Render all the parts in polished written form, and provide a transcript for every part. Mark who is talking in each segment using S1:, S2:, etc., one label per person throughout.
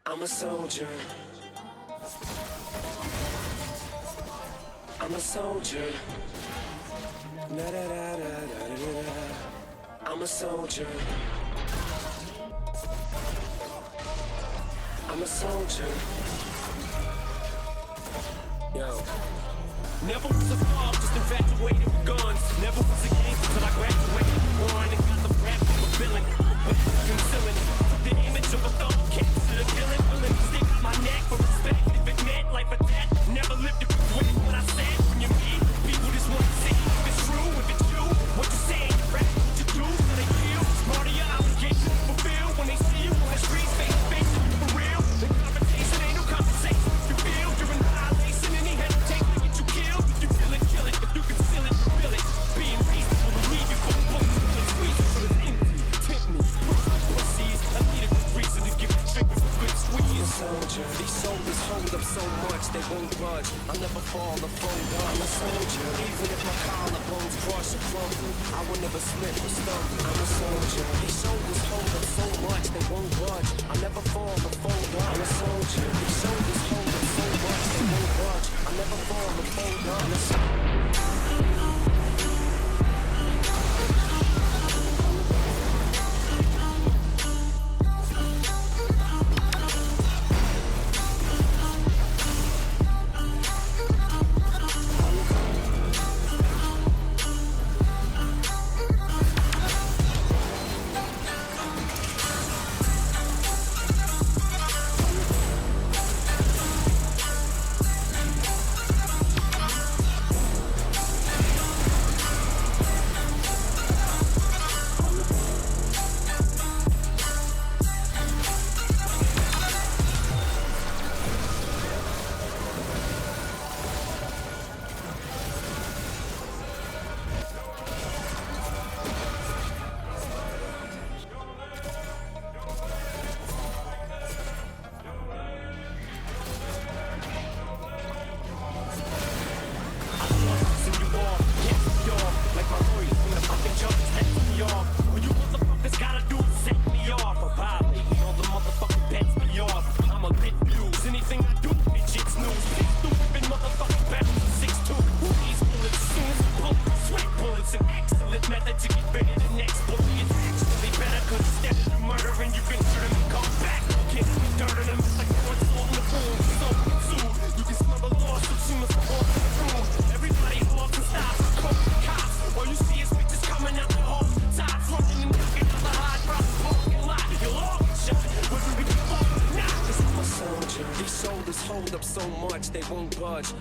S1: I'm a soldier. I'm a soldier. Na da da da da da da. I'm a soldier. I'm a soldier. Yo. Never was a fall, just infatuated with guns. Never was a game until I graduated with one and got the rap of a villain. But concealing the image of a thug, capture the villain, willing to stick my neck for respect. If it meant life or death, never lived it with what I said. When you meet people, just want to see if it's true, if it's you, what you say, you rap, what you do, so they feel smart of your obligation to fulfill. When they see you on the streets, face to face, for real. The confrontation ain't no conversation. You feel you're in violation, and he hesitate to get you killed. If you feel it, kill it. If you conceal it, feel it. Being reasonable will leave you for books and squeeze so it's empty. Tempt me, pussies. I need a good reason to give the trigger a good squeeze. Soldier, these soldiers hold up so much they won't budge. I'll never fall or fold up. I'm a soldier, even if my collarbones crush or crumble, I will never slip or stumble. I'm a soldier, these soldiers hold up so much they won't budge. I'll never fall or fold up. I'm a soldier, these soldiers hold up so much they won't budge. I'll never fall or fold up. I'm a soldier.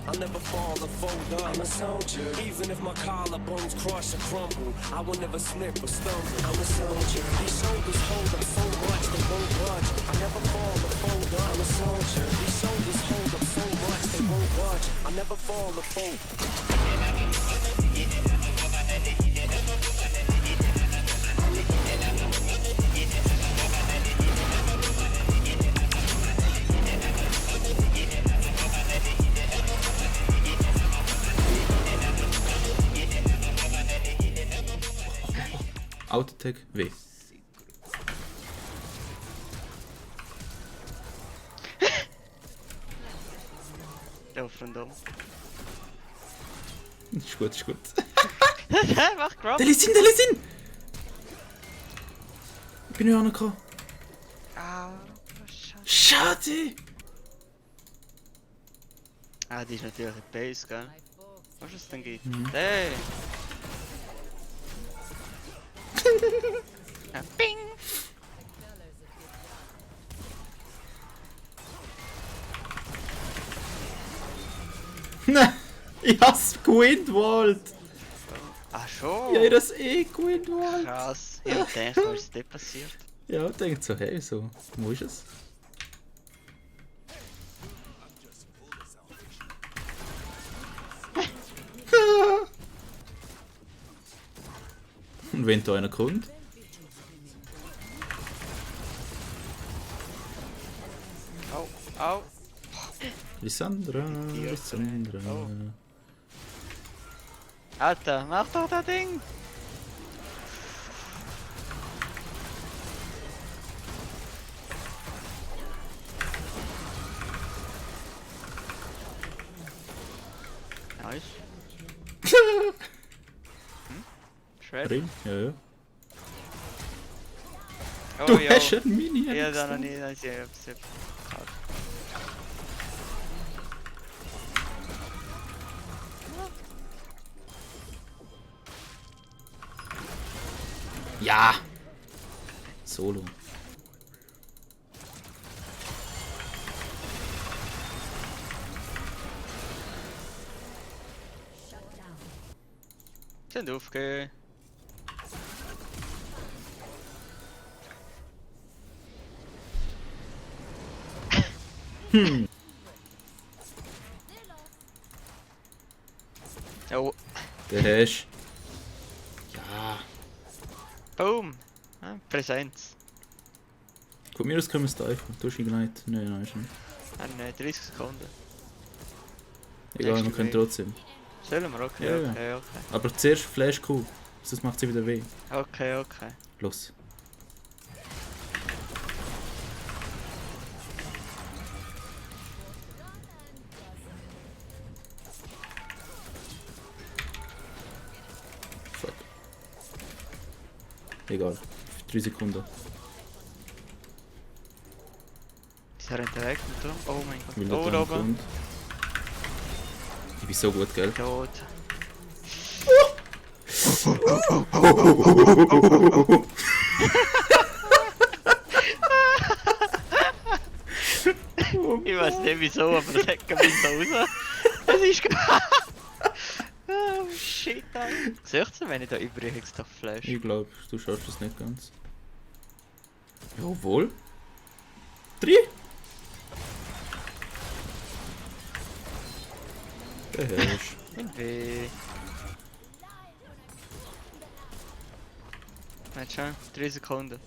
S1: I'll never fall or fold up. I'm a soldier, even if my collarbones crush or crumble, I will never slip or stumble. I'm a soldier, these shoulders hold up so much they won't budge. I never fall or fold up. I'm a soldier, these shoulders hold up so much they won't budge. I never fall or fold.
S2: Autotech W.
S3: Ja, von da.
S2: Ist gut, ist gut.
S3: Mach Grab.
S2: Der Lissin, der Lissin! Ich bin ja auch noch gekommen.
S3: Ah, schade.
S2: Schade!
S3: Ah, die ist natürlich in Base, gell? Was es denn gibt? Hey! Ja, Bing!
S2: Nein! Ich hab's gewinnt,
S3: Ach schon!
S2: Ja, ich hab das eh gewinnt,
S3: Krass! Ich hab gedacht, was ist denn passiert?
S2: Ja, ich denke so, hey, so, wo ist es? Und wenn da einer kommt?
S3: Au, au!
S2: Lissandra, Lissandra.
S3: Oh. Alter, mach doch das Ding! Nice. Shred.
S2: Drin? Ja, ja.
S3: Oh,
S2: Du
S3: ja.
S2: hast einen Mini.
S3: Ja, dann noch nicht. Nein, sie haben es gekauft.
S2: Ja! Solo.
S3: Sind aufgehen. Oh,
S2: Der hast. Ja.
S3: boom. Ah, Präsenz.
S2: Guck mir, das können wir es einfach. Du hast Ignite. Nein, ist nicht.
S3: Ah, nein, 30 Sekunden.
S2: Egal, wir
S3: Nächste
S2: können
S3: Wave.
S2: trotzdem.
S3: Sollen wir? Okay,
S2: Ja, ja.
S3: okay.
S2: Aber zuerst Flash Q. Sonst macht sie wieder weh.
S3: Okay.
S2: Los. Fuck. Egal. 3 Sekunden.
S3: Ist er hinterweg mit drum? Oh mein
S2: Weil
S3: Gott. Oh,
S2: der
S3: da
S2: Turm
S3: oben.
S2: kommt. Ich bin so gut, gell?
S3: Tot. Ich weiß nicht wieso, aber das hat mich so raus. Es ist oh shit, Alter. 16, wenn ich da übrigens da flash.
S2: Ich glaube, du schaffst es nicht ganz. Jawohl. 3. Der hast.
S3: Irgendwie. Warte schon, 3 Sekunden.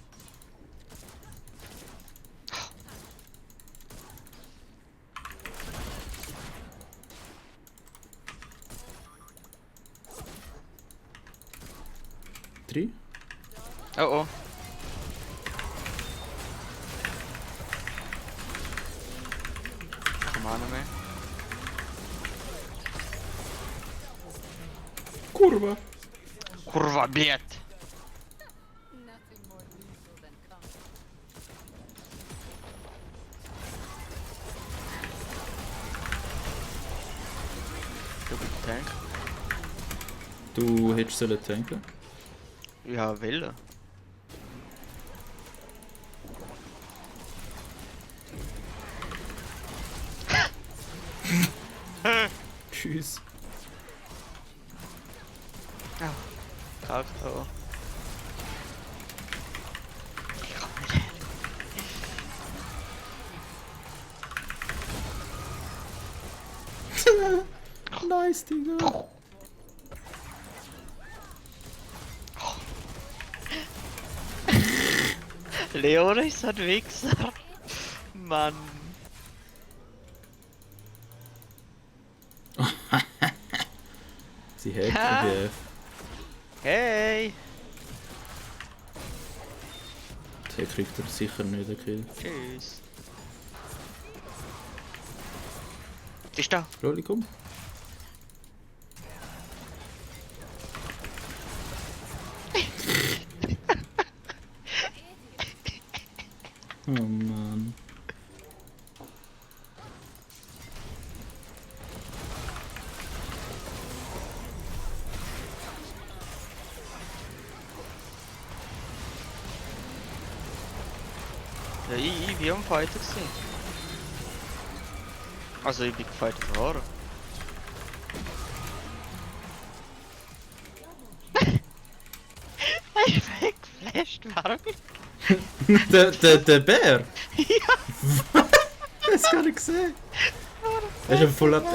S2: Drei.
S3: Oh oh. Komm an mehr.
S2: Kurva.
S3: Kurwa, blöd.
S4: Nothing more lethal than comfort.
S3: Du bist Tank.
S2: Du hättest sollen tanken.
S3: Ja, will.
S2: Tschüss.
S3: Kacke. Oh.
S2: Nice, Digga.
S3: Leon ist ein Wichser. Mann.
S2: Sie hat
S3: Ha.
S2: EDF.
S3: Hey.
S2: Der kriegt er sicher nicht, den Kill.
S3: Tschüss. Ist da?
S2: Loli, komm. Oh Mann.
S3: Ja, ich bin am Fighter gewesen. Also ich bin gefightet worden. Ich bin weggeflasht, warum?
S2: Der Bär? Ja. Das gar nicht gesehen. Er ist ein voll AP.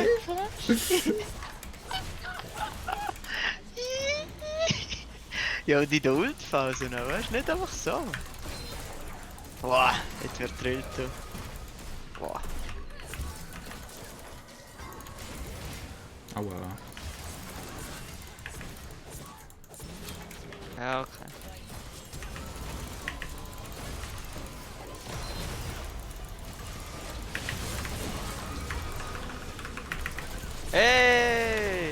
S3: Ja, und in der Ultphase noch, weißt du? Nicht einfach so. Boah, jetzt wird drillt, du. Boah.
S2: Aua.
S3: Ja, okay. Hey!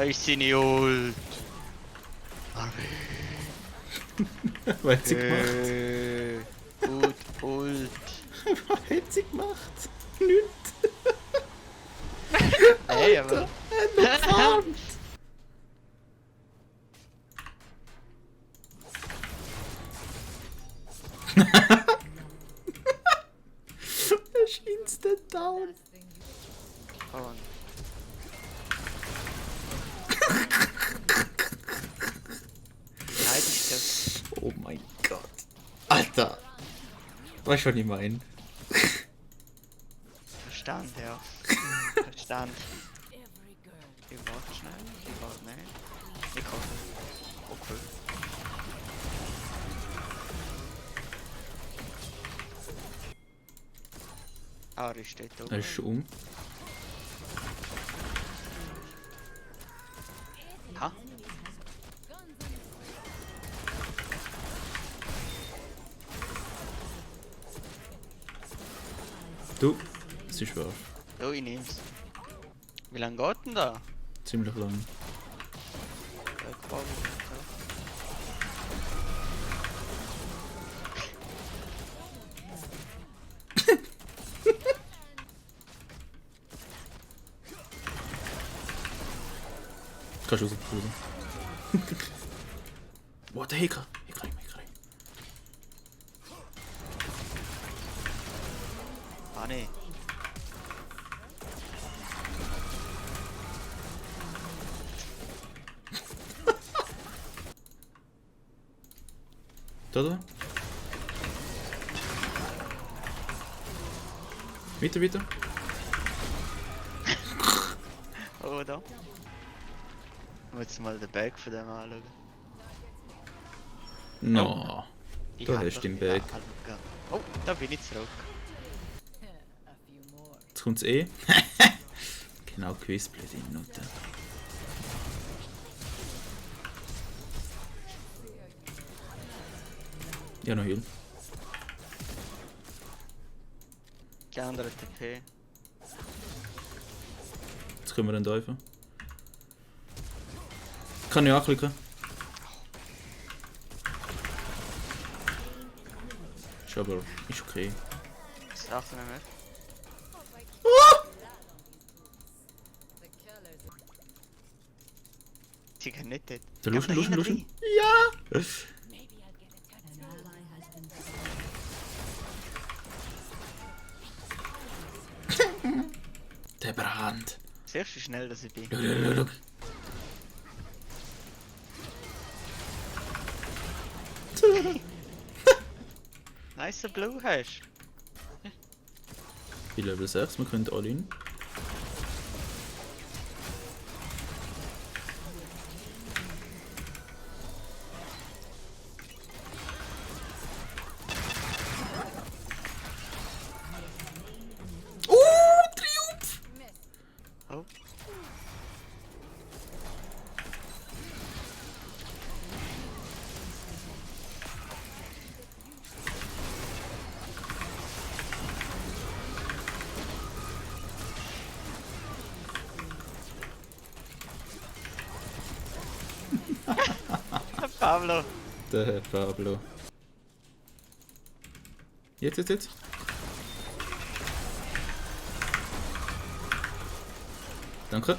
S3: ist seine Ult.
S2: Was hat sie gemacht?
S3: Gut, Ult.
S2: Was hat sie gemacht? Nichts.
S3: Ey, aber...
S2: Verdammt. Er ist instant down.
S4: Last thing you
S3: Oh. Nein, ist das...
S2: Oh mein Gott. Alter. Weißt du, was ich meine?
S3: Verstand, ja. Verstand.
S4: every girl.
S3: Ich warte schnell. Ich warte nicht. Ich komme. Okay. Ari steht da.
S2: Er ist schon um.
S3: Ha?
S2: Du, es ist wahr.
S3: Ja, ich nehm's. Wie lange geht denn da?
S2: Ziemlich lang.
S3: Ja, quasi.
S2: Kannst du raus, raus. What the Hacker? Hacker.
S3: Ah, nee.
S2: Da. Weiter.
S3: Oh, da. Ich muss jetzt mal den Bag von dem anschauen.
S2: No.
S3: Ich
S2: Da
S3: hab
S2: hast
S3: doch
S2: du den
S3: wieder
S2: Bag.
S3: anschauen. Oh, da bin ich zurück.
S4: A few more.
S2: Jetzt kommt's eh. Genau, Quizblöd in Minuten. Ja, noch Heal.
S3: Die andere TP.
S2: Jetzt können wir den Teufel. Kann ich anklicken? Ist aber... ist okay.
S3: Das darf man nicht.
S4: The killers.
S3: Sie können nicht dort.
S2: Der
S3: Geh
S2: Luschen.
S3: mal da hinten
S2: Ja!
S4: Maybe I'll get a tattoo.
S2: Der Brand.
S3: rein. Siehst du, wie schnell dass ich bin?
S2: Schau.
S3: Nice Blue hast.
S2: Ich Level 6, wir können alle in. Triumph!
S4: Miss.
S3: Oh. Pablo.
S2: Der Herr Pablo. Jetzt. Danke.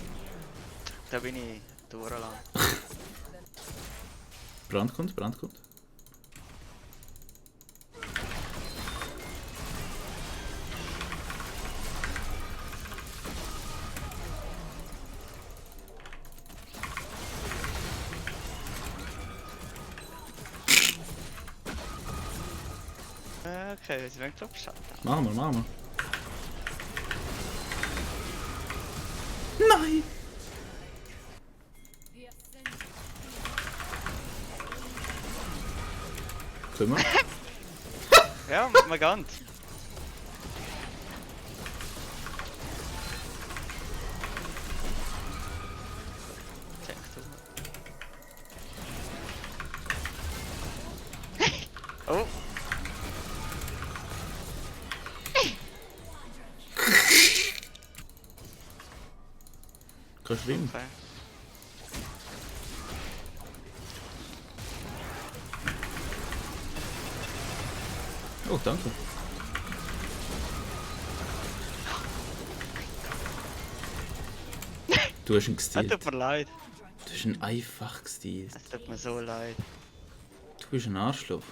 S3: Da bin ich durchgelangt.
S2: Brand kommt.
S3: Okay, jetzt bin ich drauf geschaut.
S2: Machen wir. Nein!
S4: The ascendant.
S2: Können wir?
S3: Ja, mal ganz. Check du. Oh,
S2: Kannst du rein?
S3: okay.
S2: Oh, danke. Du hast ihn
S3: Es
S2: gestealt.
S3: tut mir leid.
S2: Du hast ihn einfach gestealt.
S3: Es tut mir so leid.
S2: Du bist ein Arschloch.